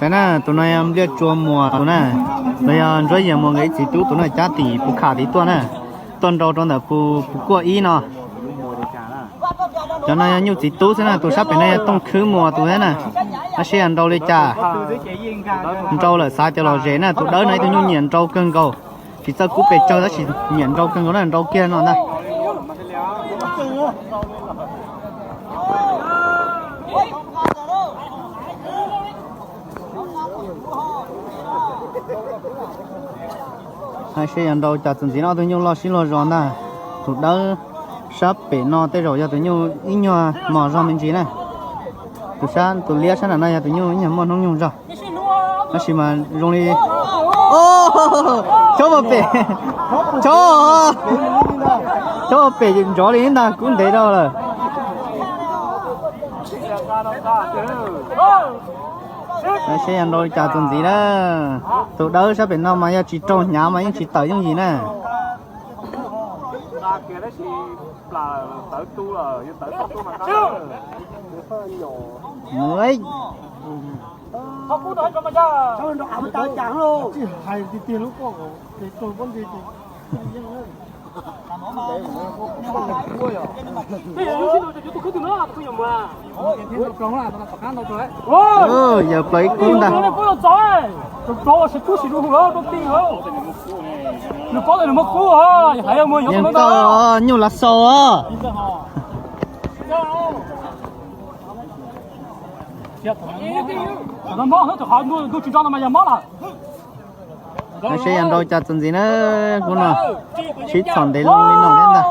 Saib na, tus no yog Npliaj Tsua Muas tus na, los yog Ntsuab Yias Muas nkawd ib txiv tub tus na, cab tim Pus Kham tid tuaj na, tuaj nrau rau ntawm Pus Kuaj ib no. Cov no yog nyuj txiv tub xwb na, tus sab pem no yog Tooj Khwb Muas tus thiab na. Tab sis yog nrau li cas, nrau lawm xav cov lom zem na, tus dawb no ib tug nyuj nyiam nrau kawg nkaus, tsis txawj kub pes tsawg tab sis nyiam nrau kawg nkaus na, nrau kiag no ntag. Hais seb yog nrau cas txuas ntxiv no, ob tug nyuj loj sib luag zos ntag. Tus dawb sab pem no tej zaum yog tus nyuj ib nyuag mos zog me ntsis na. Tus sab, tus liab sab nram no yog tus nyuj ib nyuag muaj hnub nyoog zog. Tab sis mas zoo li, chob pem, chob, chob pem ntsov li ntag, kub ntev dhau lawm. Seb yog nrau li cas txuas ntxiv na. Tus dawb sab pem no mas yog tsis raug hnyav mas yeej tsis tawm yooj yim na. Yawg plaws ib kub ntag. Yeej tau nyuj lav xau os. Seb yog nrau cas txuas ntxiv na, kuv no sib txhom ntev loo li no thiab ntag.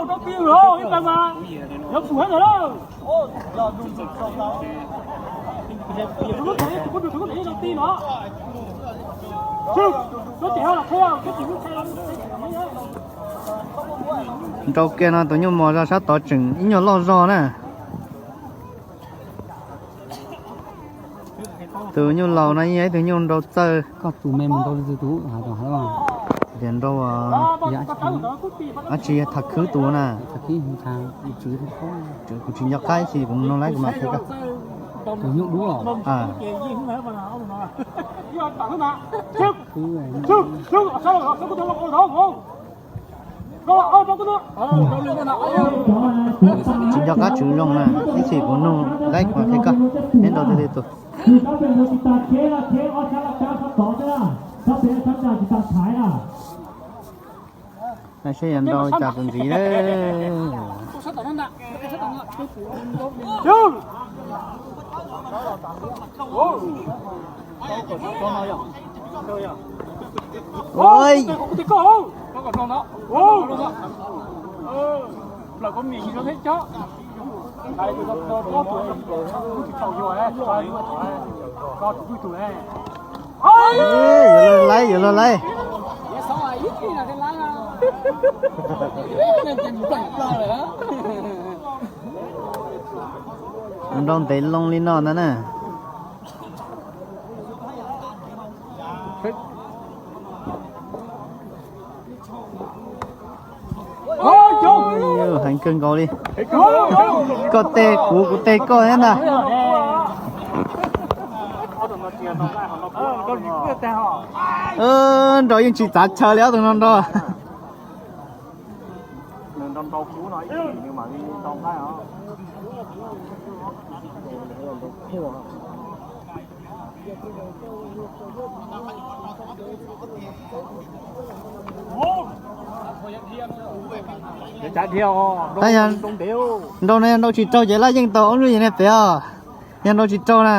Nrau kiag no tus nyuj mos zog sab tod tseem ib nyuag loj zog na. Tus nyuj laus no yog ib tug nyuj nrau txawj. Koj tus me mus nrau tus hais rau hais tias nrau dab tsi, tham khwb tus na. Kuv tsis nco qab ib chim kuv nug laib kuv mam qhia koj. Tus nyuj dub los? Tsis nco qab tswv zoo na, ib chim kuv nug laib kuv mam qhia koj. Neb nrau twg twg tus? Seb yog nrau cas txuas ntxiv na. Yuav luag laib, yuav luag laib. Nrau ntev loo li no ntag na. Heev kawg nkaus li. Koj teg kuv, kuv teg koj thiab ntag. Nrau yeej tsis txav chaw li ob tug no nrau. Nrau no yog nrau tsis raug ces laj yeej tau ob lub yev nej pem os. Yog nrau tsis raug na.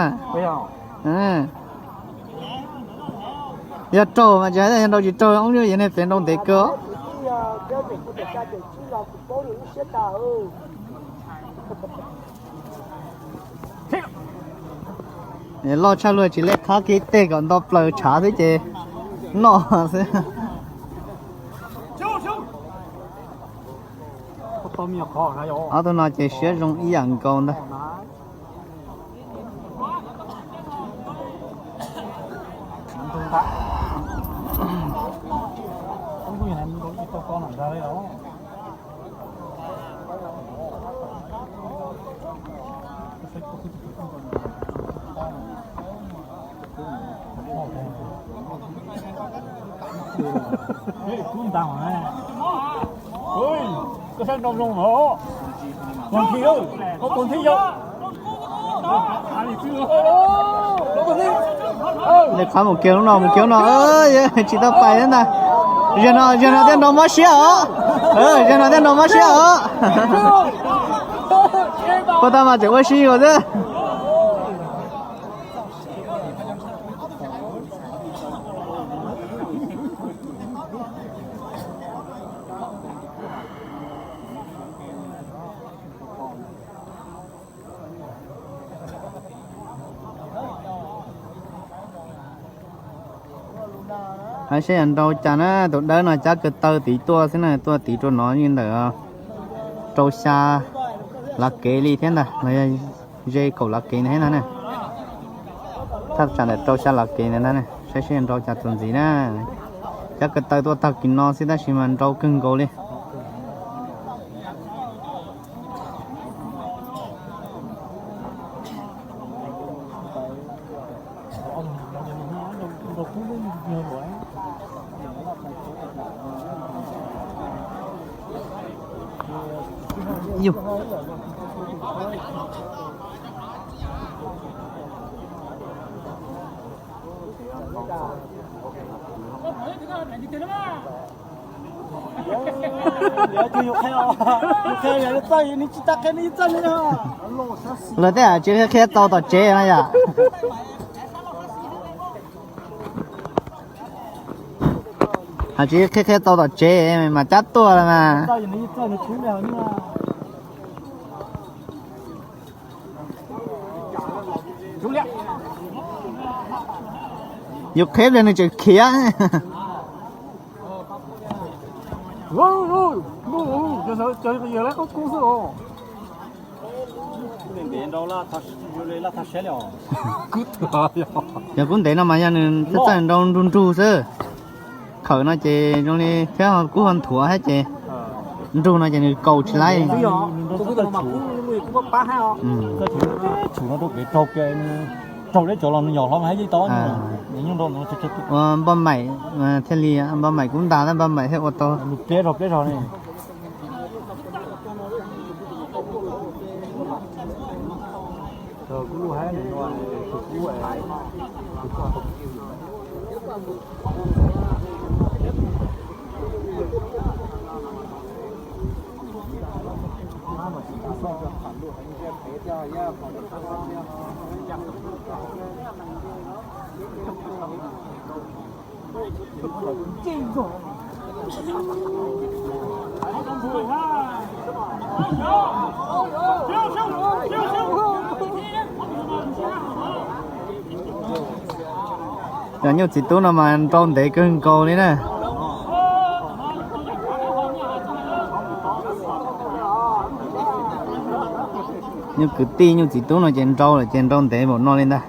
Yog raug mas tsis hais, yog nrau tsis raug ob lub yev nej pem nrau ntev kawg. Loj tshaj luag tsis lej qhab kiag tej kom nto plaws tshav xwb ces noj xwb. Ob tug no ces siab zoo ib yam nkaus ntag. Li qhov mus kiag lub no, mus kiag lub no, tsis tau pais thiab ntag. Zaum no, zaum no thiaj nrau mob siab os. Zaum no thiaj nrau mob siab os. Puas tau mas tseem ua si ua xwb. Hais saib yog nrau cas na, tus dawb no cab ko taw tid tuaj xwb na, tuaj tid rau no yeej ntawm rau xya lav kev li thiab ntag, los yog ze kaum lav kev thiab ntag na. Thaj tsam ntawm rau xya lav kev ntawd ntag, saib seb nrau cas txuas ntxiv na. Cab ko taw tuaj tag kis no xwb tab sis mas nrau kawg nkaus li. Lawv tej hais tsis qhia txaus tom tsev no yom. Hais tsis qhia qhia txaus tom tsev mas cab tuaj los mas. Yus qheb li nws tseem khiav. Yog kub ntev no mas yog nws txawj nrau nrug nrug xwb. Khawm no ces zoo li thiab kub ho nthuav thiab ces nrug no ces nws kaus tsis laib. Ua npoj maim thiaj li, npoj maim kub ntag tab npoj maim thiaj ua tau. Cov nyuj txiv tub no mas nrau ntev kawg nkaus li na. Nyuj kwv tij nyuj txiv tub no ces nrau lawm ces nrau ntev npaum no li ntag.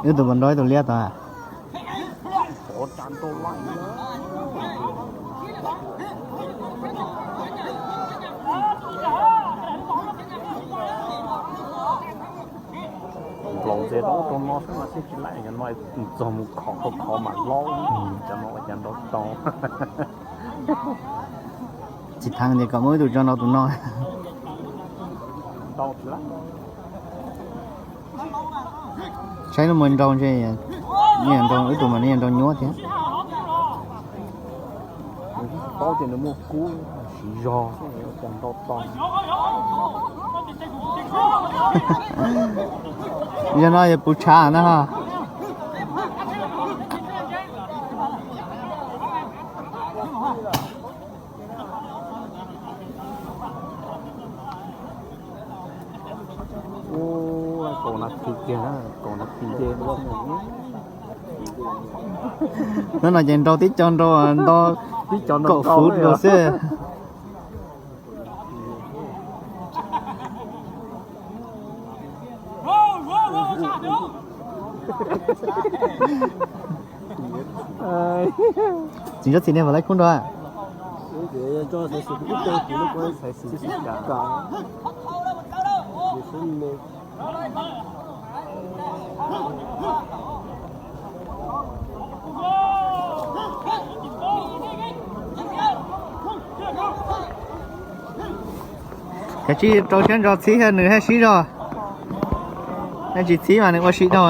Wb tus puas nrau ib tus liab tod? Nplaus ntxias rau ub rau no xwb mas xij tsis laij, cov no txog mus khov khov khov mas hlob, cov no ua cas nrau tau. Tsis thav tias kom muaj ib tus tso nrau tus no. Saib lub mus nrau ntshe, nrau ib tus mas nws nrau nyuaj thiab. Paub tias nws muaj kub siv zog xwb, ua cas nrau tau. Yog no yog puv tshav na ho. Kaum nas this kiag, kaum nas this nce. Hnub no ces nrau tib co nrau nto, tib co nto kaum fuv rau xwb. Txiv Ntsuab Txhim niag Vaj Laib Kub nrog. Kav tsij rau siab ntso txhib thiab nws thiaj sib zog. Nej tsis txhib mas nws ua si dhau.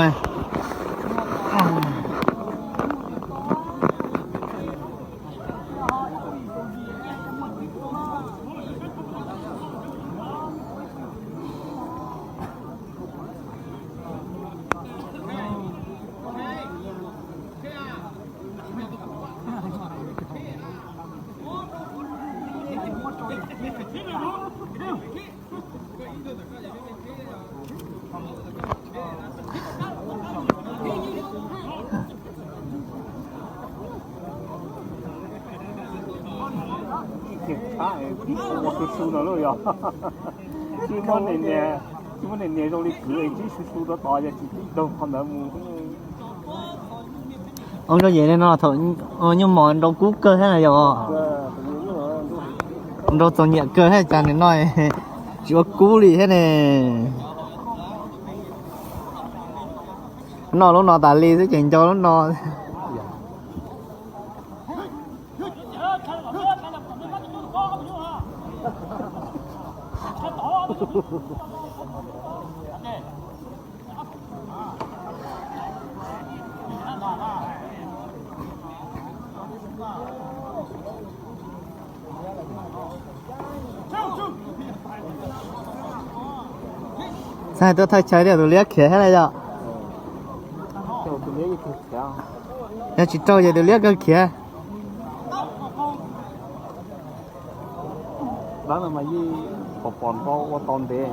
Tib ua su su no lawm yog, tsis muab nias, tsis muab nias nias zoo li kwv, tib su su rau tod yog tsis tib daug qhov ntawd mus. Ua zoo yem li no thaum nyuj mos nrau kub kawg thiab na yog, nrau txaus nyiam kawg thiab cas nim no tsis ua kub li thiab ne. Noj lub no tas li xwb ces nco lub no. Txhais tuaj thaij chaw tias tus liab khiav thiab na yom. Yog tsis raug ces tus liab kawg khiav. Dab no mas yeej pom pom nrau ua tau ntev.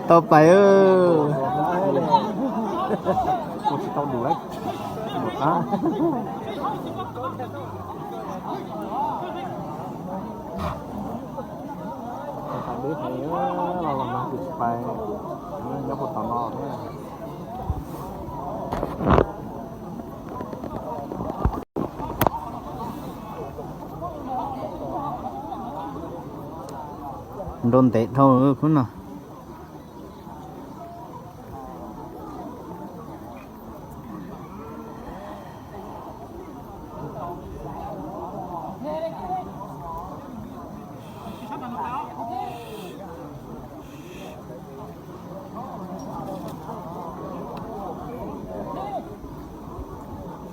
Tau pais. Ua tsis tau lus lawm. Deb heev, los los mas kuv tsis pais, nyob puag tom no thiab. Nrau ntev dhau khub no.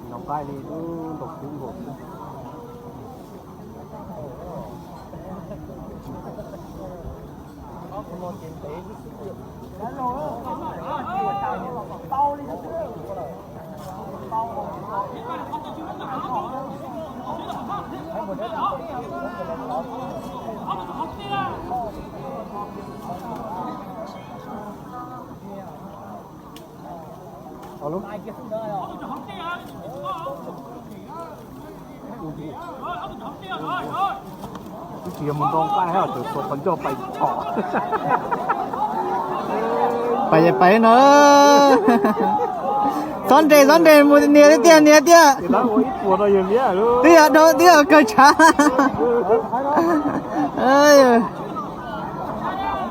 Tsis nco nqaij li, ntaus kub nkaus xwb. Twb tsis yog mus nrau nqaij, tseem xuas qhov ncauj pais tshom. Pais pais no. Txhob nres, txhob nres, mus nias tiag, nias tiag. Twb yog dhau, twb yog kawg tshav.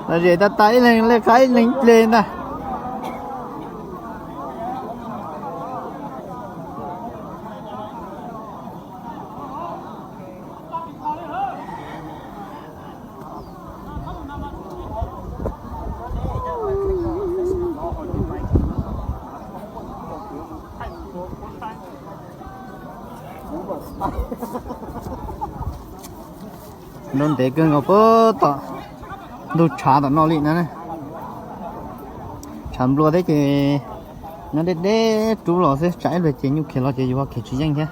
Los zem tag tag ib leeg lej qab ib leeg ple ntag. Nrau ntev kawg nkaus puag tom ntug tshav tom no li na. Tshav nplua thiab ces nyob deb deb rub los xwb, tsam ib pliag ces nyuj khiav los ces yus ho khiav tsis yeej thiab.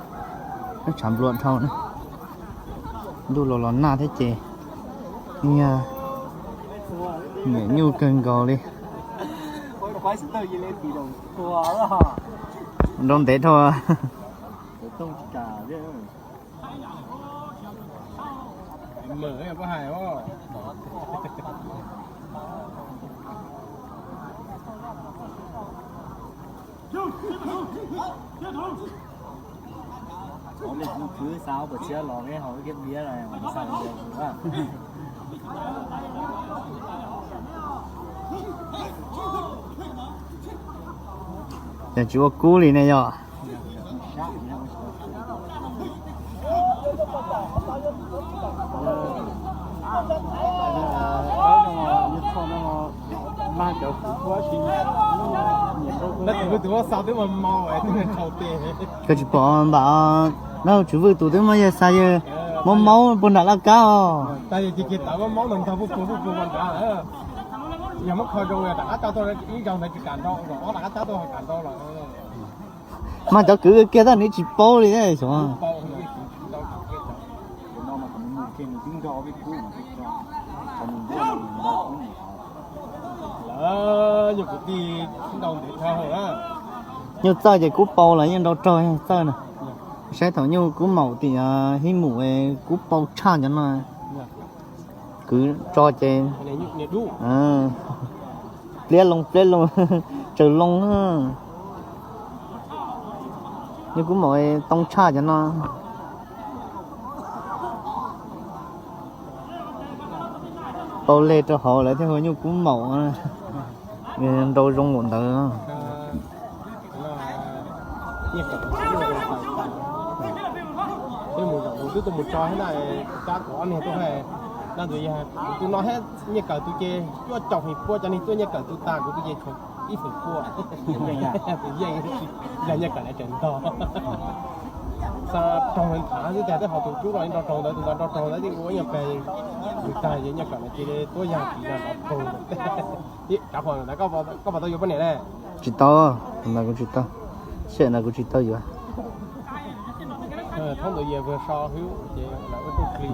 Nyob tshav nplua dhau na. Ntuj los los nag thiab ces yog nyuam nyuj kawg nkaus li. Nrau ntev dhau. Ces tsis ua kub li ne yog. Koj tsis pom npam, no tswv Vwj tus twb muab yawg xa yawg muab maub puag nram laj kab os. Yog muab kho zoo rov qab tso tuaj ib zaug ntawd tsis kam nrau, zaum ob rov qab cab tuaj ho kam nrau lawm. Mas cov kwv kiag tab nws tsis paub li xyov. Nyuj txawj ces kub paus los yeej nrau raug heev txawj na. Saib thaum nyuj kub maum tim hib mus kub paus tshaj cov no. Kwv tso ces pliab loo pliab loo, tsaws loo. Nyuj kub maum too tshaj cov no. Paus leg rau hauv lawv thiaj hu nyuj kub maum. Nrau zoo npaum ntawd. Twb mus zaum mus twb tuaj mus tso thiab na, cab kuv ob niag tuaj, na tus yog tus no thiab nyiaj kawm tus ces cuaj caum feem pua cov neeg tuaj nyiaj kawm tus tas kuv tus ces tshuav ib feem pua. Tus yeej yog nyiaj kawm lawv tseem ntog. Xa raug lawv ntham xwb tas twb ho tus rub los nrau raug ntawd, tus ntawd nrau raug ntawd thiaj ua ib nyuag pes, tus tag ces nyiaj kawm lawv cia li tuab yag tis yag nrov poog. Tsav qhuas ntawd koj puas tau yuav poj niam ne? Tsis tau, ntawd kuv tsis tau, sij hawm ntawd kuv tsis tau yuav. Thoob ntawd yog vwg so hwb ces lawv ua tug kli.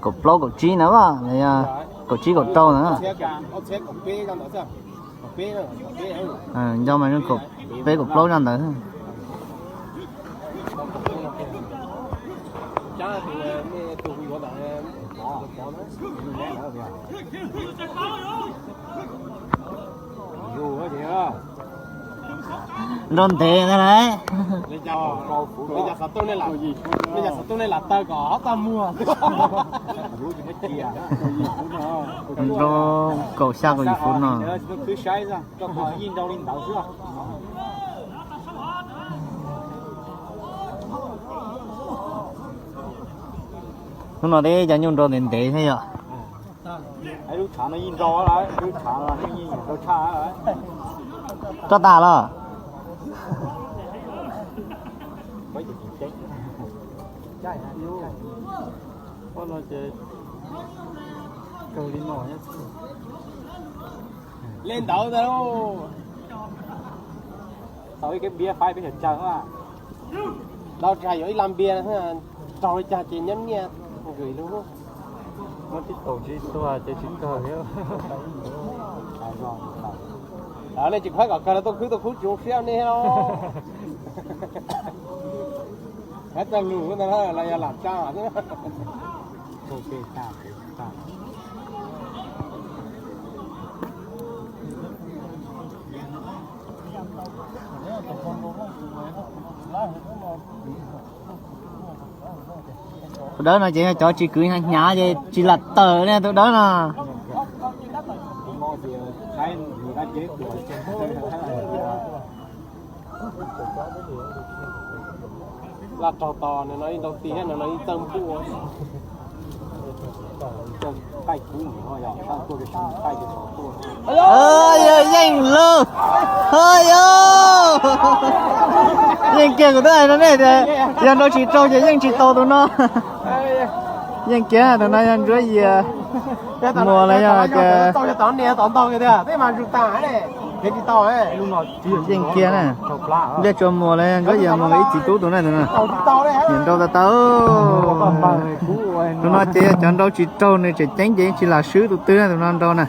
Kaum plaub kaum tsib na, kaum tsib kaum rau na. Nco mas kaum peb kaum plaub zaj ntawd. Nrau ntev ntag lauj. Nrau kaum xya kaum yim fuv no. Hnub no tej cov nyuj nrau ntev ntev thiab yom. Roj tas los? Li ntawd ntag lauj. Tau ib keb npiab faib peb caug tsaws. Tau tsis hais yuav ib lab npiab, raug li cas ces nyob nyiaj nkwm lub. Muab tib taus tsis tuag ces tsis kawg thiab. Nej tsis khaib kom kawg los tuaj khwb tuaj khub tsis zoo siab nej os. Hais txog lus ntawd los yog lam tsa xwb. Tus dawb no ces yog cov tsis kwv hnyav hnyav ces tsis lam tawm ne tus dawb no. Laj raug tos no ib ntau ti thiab no ib txawj npuj. Yog Yeej lawm. Hos yog Yeej kiag kuv twb hais rau nej tias yog nrau tsis raug ces Yeej tsis tau tus no. Yeej kiag tus no yog Ntsuab Yias muag los yog tias Yeej kiag na. Ntiaj tsuas muag los yog Ntsuab Yias muag ib txiv tub tus na tus no. Nrau tau tau. Tus no ces yog cov nrau tsis raug nws tseem ceeb ces yeej tsis lam swb tus twg na tus no nrau na.